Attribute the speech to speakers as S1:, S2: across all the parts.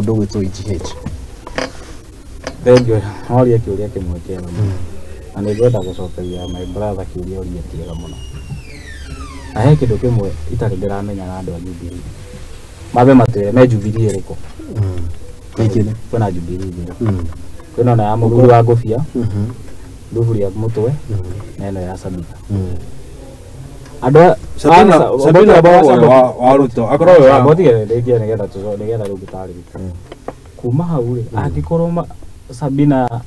S1: Mũndũ ũgwĩtwo EGH.
S2: Thengiũ, noria kĩũria kĩmwe kĩega mũno na nĩ ngwenda gũcokeria my brother kĩũria ũria kĩega mũno. Na he kĩndũ kĩmwe itarĩ ndĩramenya na andũ a Jubilee, mambe matwĩre me Jubilee ĩrĩkũ.
S1: Ĩngĩ.
S2: Kwĩna Jubilee igĩrĩ, kwĩna ona ya mũthuri wa ngũbia, thuburia mũtwe, na ĩno ya Sabina. Andũ a
S3: Sabina, Sabina akoragwo we wa Ruto, akoragwo we wa
S2: Botige rĩngĩ nĩgetha nĩgetha rĩu ngũtarĩrie kuma hau rĩ, angĩkorwo Sabina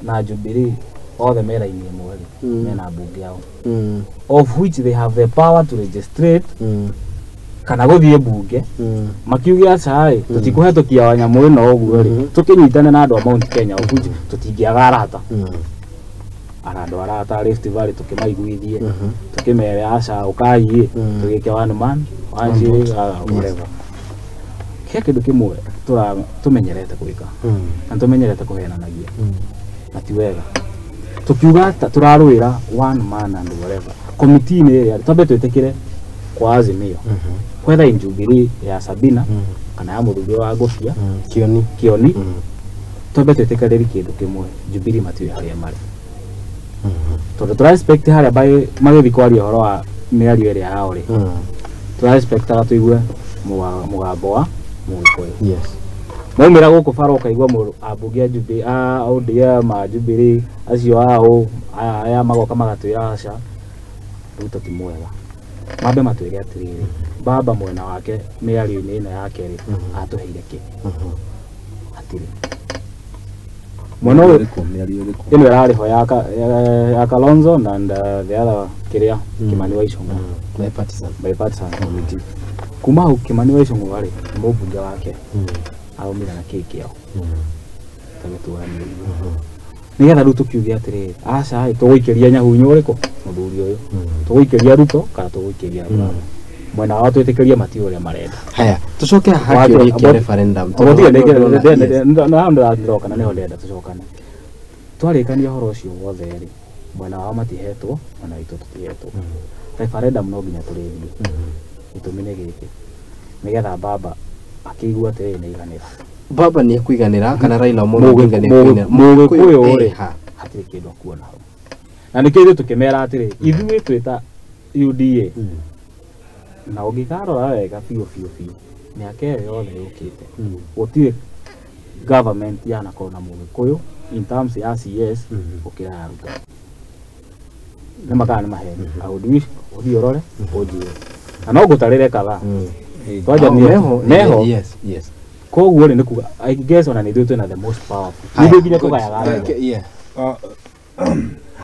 S2: na Jubilee othe me raini ĩmwe rĩ, mena mbunge yao, of which they have the power to legislate kana gũthiĩ mbunge makiuge aca ĩ, tũtikũhetũkia wanyamũ ĩno ũguo rĩ, tũkĩnyitane na andũ a Mount Kenya, of which tũtingĩaga arata, ara andũ arata a Rift Valley, tũkĩmaiguithie, tũkĩmere aca ũkai ĩ, tũgĩke one man one shilling, whatever. He kĩndũ kĩmwe tũmenyerete gwĩka na tũmenyerete kũhenanagia na ti wega. Tũkiuga tũrarũĩra one man and whatever komiti-inĩ ĩrĩa, twambe twĩtĩkĩre kwa Azimio, whether in Jubilee ya Sabina kana ya mũthuri wa ngũbia.
S1: Kioni.
S2: Kioni. Twambe twĩtĩkĩrĩri kĩndũ kĩmwe, Jubilee matiũĩ harĩa marĩ, tondũ tũra expect harĩa magĩthiĩ kwaria ũhoro wa mĩario ĩrĩa yao rĩ, tũra expectaga tũigue mũgambo wa Mũgĩkũyũ. Maumĩra gũkũ bara ũkaigua mũndũ ambunge a Jubilee, a ODM, a Jubilee acio ao aya magoka magatwĩra aca Ruto ti mwega. Mambe matwĩre atĩrĩrĩ, baba mwena wake mĩario-inĩ ĩno yake rĩ, atũheire kĩ? Hatirĩ mwena ũyũ.
S3: Ĩrĩkũ, mĩario ĩrĩkũ?
S2: Ĩno ĩrarĩ ho ya Kalonzo and the other kĩrĩa Kimani wa Ichung'wa.
S1: Bipartisan.
S2: Bipartisan committee. Kuma hau Kimani wa Ichung'wa rĩ, nĩ mũmbunge wake araumire na kĩ kĩao tagĩtuanie ũguo nĩgetha rĩu tũkiuge atĩrĩrĩ, aca ĩ, tũgũikĩria nyahunyu ũrĩkũ mũthuri ũyũ, tũgũikĩria Ruto kana tũgũikĩria baba mwena wao, twĩtĩkĩrie matiũ ũrĩa marenda.
S1: Haya, tucoke haha kĩũria kĩa referendum.
S2: Ndĩroka na nĩho ndĩrenda tũcokane. Twarĩkania ũhoro ũcio wothe rĩ, mwena wao matihetwo, mwena witũ tũtihetwo. Referendum no nginya tũrĩthiĩ. Gĩtũmi nĩ gĩkĩ, nĩgetha baba akĩigua atĩrĩrĩ, nĩ iganĩra.
S1: Baba nĩ ekũiganĩra kana Raila Amolo Odinga nĩ ekũiganĩra?
S2: Mũgĩkũyũ rĩ,
S1: ha.
S2: Hatirĩ kĩndũ akuona hau, na nĩkĩo ithuĩ tũkĩmera atĩrĩ, ithuĩ twĩta UDA, na ũngĩkarora wega biũ biũ biũ, mĩaka ĩyo yothe yũkĩte gũtirĩ government yanakorwo na Mũgĩkũyũ in terms ya CS gũkĩra ya Ruto. Nĩ makaa nĩ maheni? I would wish ũthiĩ ũrore ũnjĩre, na no ngũtarĩre kadhaa twanja.
S1: Oh, meho.
S2: Meho.
S1: Yes.
S2: Koguo rĩ, nĩ kuga I guess ona nĩ ithuĩ twĩna the most powerful.
S1: Haya,
S2: nĩ ithuĩ nginya
S1: good.
S2: tũgayaga.
S1: Okay, yeah.